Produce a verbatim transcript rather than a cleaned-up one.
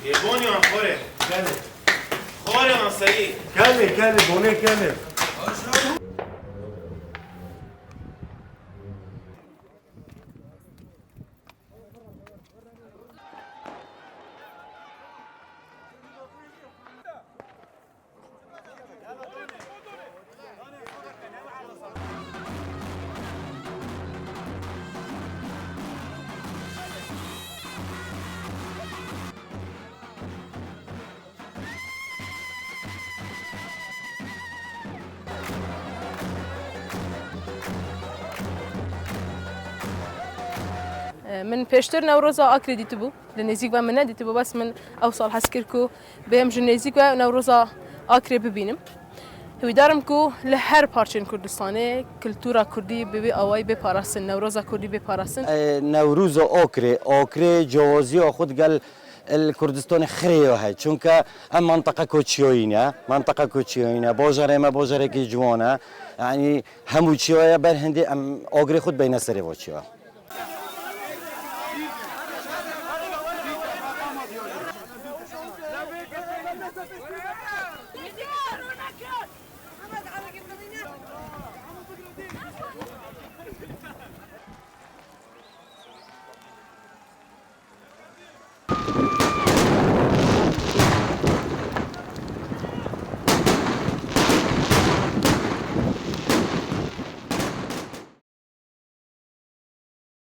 Yê bonê an xorê. Xorê an seyî. Kelê, kelê, bonê kelê. Min pêştir Newroza Akrê dîtibû. Li nêzîk ve min nedîtibû, bes min ew sal hez kir ku bêm ji nêzîk ve Newroza Akrê bibînim. Hêvîdar im ku li her parçeyên Kurdistanê kultura kurdî bi vî awayî bê parastin, Newroza kurdî bê parastin. E, Newroza Akrê, Akrê ciyawaziya xwe digel li Kurdistanê xirê ya heye. Çunke em mantiqeka çiyayî ne, mantiqeka çiyayî ne. Bajarê me bajarekî ciwan e. Yanî hemû çiya ye, ber hindê em agirê xwe dibeyne serê va çiya.